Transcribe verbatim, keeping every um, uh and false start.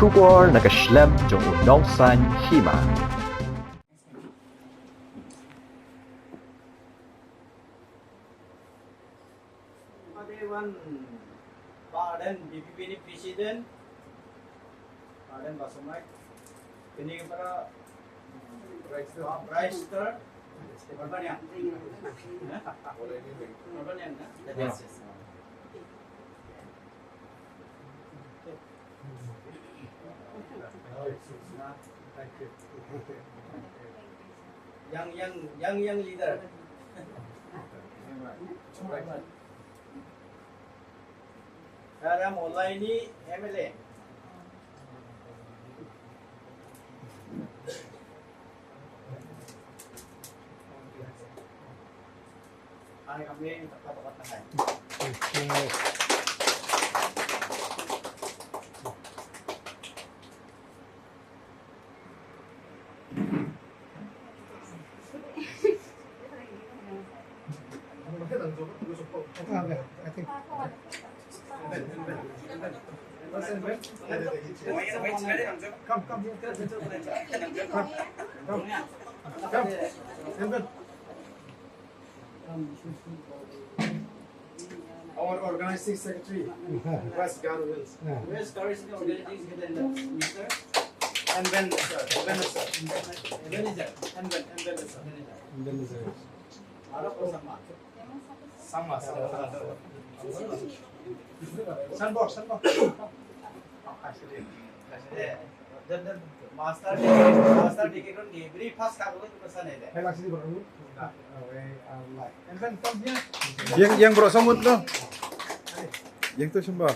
Khubor na ka shlem jong u nongsaiñ hima. Pardon, B P P ni president. Pardon, Basomai. Kini para Brigester. Pardon ya. Pardon ya. Yes, yes. Young, young, young, young leader. Dara Molaini M L A. Our organizing secretary, West Garo Hills. West Garo Hills organizing secretary, Mister. And then, sir, and then, sir. And then, and then, sir. Arok ko sama. Sama, sama. Sanbok, sanbok. Master degree, master degree, every first ka ko person hai. Yang, yang bro samut lo. Yang tu sembah.